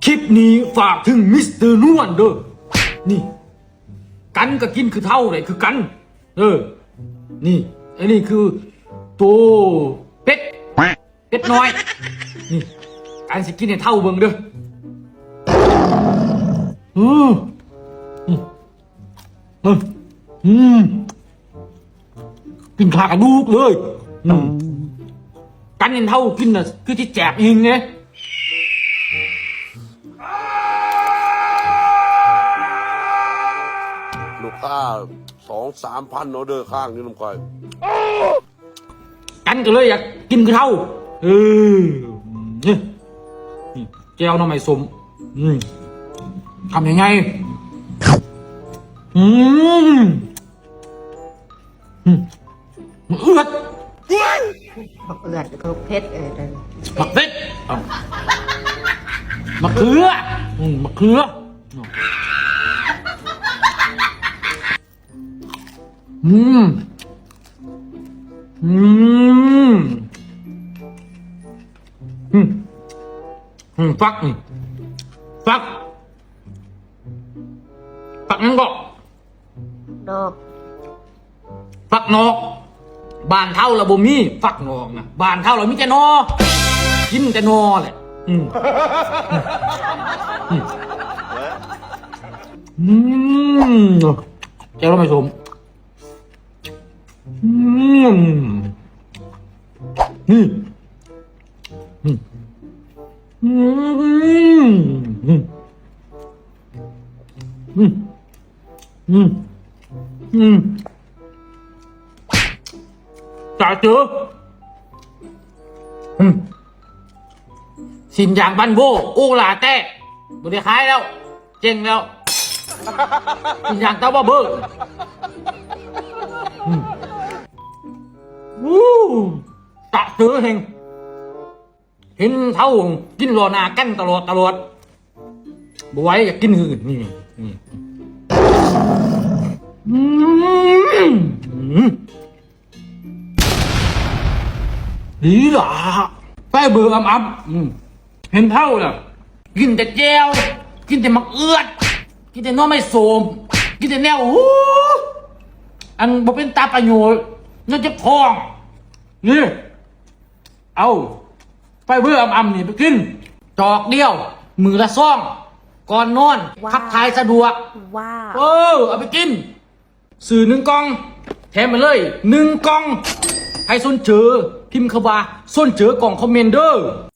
ຄລິບນີ້ຝາກເຖິງມິສເຕີນວນເດີ. ນີ້ ກັນກໍກິນຄືເທົ້າໄດ້ຄືກັນ. ເອີ ນີ້ ອັນນີ້ຄືໂຕເປັດ ເປັດນ້ອຍ. ນີ້ ກັນຊິກິນໃຫ້ເທົ້າເບິ່ງເດີ. ອື ອື ອື ອື ກິນຂາກະດູກເລີຍ. ອື ກັນເຫັນເທົ້າກິນນະ ຄືຊິແຈກອີ່ຫຍັງເດ້. ລູກຄ້າສອງສາມພັນອໍເດີຄ້າງຢູ່ນຳຂ້ອຍ. ກັນກໍເລີຍຢາກກິນຄືເທົ້າ. ເອີ ນີ້ ນີ້ ແຈ່ວໜໍ່ໄມ້ສົ້ມ. ອື ຄຳໃຫຍ່ໆ. ອື ອື ໝາກເອືອດ ໝາກເອືອດ ໝາກເຜັດ ເອີ ໝາກເຜັດ ເອົ້າ ໝາກເຂືອ ອື ໝາກເຂືອ. ອືມ ອືມ ອືມ ອືມ ຝັກນີ້ ຝັກ ຝັກຫຍັງເກາະ? ນອກ ຝັກນອກ. ບ້ານເທົ້າລະບໍ່ມີຝັກນອກນະ ບ້ານເທົ້າລະມີແຕ່ໜໍ່ ກິນແຕ່ໜໍ່ແຫຼະ. ອືມ ອືມ ແຈ່ວໜໍ່ໄມ້ສົ້ມ. ອືມ ນີ້ ອືມ ອືມ ອືມ ອືມ ອືມ ຕາເຈີ ອືມ ຊີ້ນຢາງບັນໂວ ໂອລາແຕກ ບໍ່ໄດ້ຂາຍແລ້ວ ເຈັງແລ້ວ ຊີ້ນຢາງຕາບາເບີ. ອືມ ອູ້ ຕາເຈີແຮງ ເຫັນເທົ້າກິນລໍໜ້າກັນຕະຫຼອດ ຕະຫຼອດ ບໍ່ໄຫວ ຢາກກິນຄືນ. ນີ້ ນີ້ ອືມ ອືມ ດີຫຼ້າ ໄຟເບີອຳໆ. ອືມ ເຫັນເທົ້າລະ ກິນແຕ່ແຈ່ວ ກິນແຕ່ໝາກເອືອດ ກິນແຕ່ໜໍ່ໄມ້ສົ້ມ ກິນແຕ່ແນວ ໂອ້ ອັນບໍ່ເປັນຕາປະໂຫຍດ ແນວເຈັບທ້ອງ. ນີ້ ເອົາ ໄຟເບີອຳໆນີ້ໄປກິນ ຈອກດຽວ ມື້ລະຊອງ ກ່ອນນອນ ວ້າວ ຂັບຖ່າຍສະດວກ. ວ້າວ ເອີ ເອົາໄປກິນ ຊື້ໜຶ່ງກ່ອງ ແຖມໄປເລີຍໜຶ່ງກ່ອງ. ໃຜສົນເຈີ ພິມຄຳວ່າສົນເຈີ ກ່ອງຄອມເມັນເດີ.